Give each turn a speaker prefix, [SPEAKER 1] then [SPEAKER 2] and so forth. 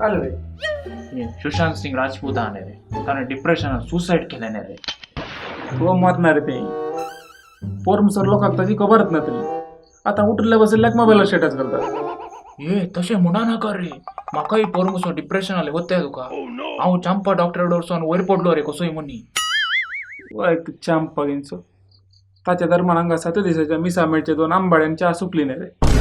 [SPEAKER 1] आलं रे.
[SPEAKER 2] सुशांत सिंग राजपूत आने रे, ताणें डिप्रेशनान सुसायड केलें रे.
[SPEAKER 1] तो मरणार ते पोरमसर लोकांक ताची खबरच नातली. आता उठल्या बसल्याक मोबायलार स्टेटस घालतात.
[SPEAKER 2] ए, तशें म्हणा नाका रे. म्हाकाय पोरमुसो डिप्रेशन आलें वत्या तुका. हांव चांपा डॉक्टर वचोन वयर पडलो रे कसोय मनी.
[SPEAKER 1] वय चांपा गेंचो ताच्या दरम्यान हांगा सात दिसाच्या मिसा मेळचे दोन आंबाड्यान च्या सुकली नाही रे.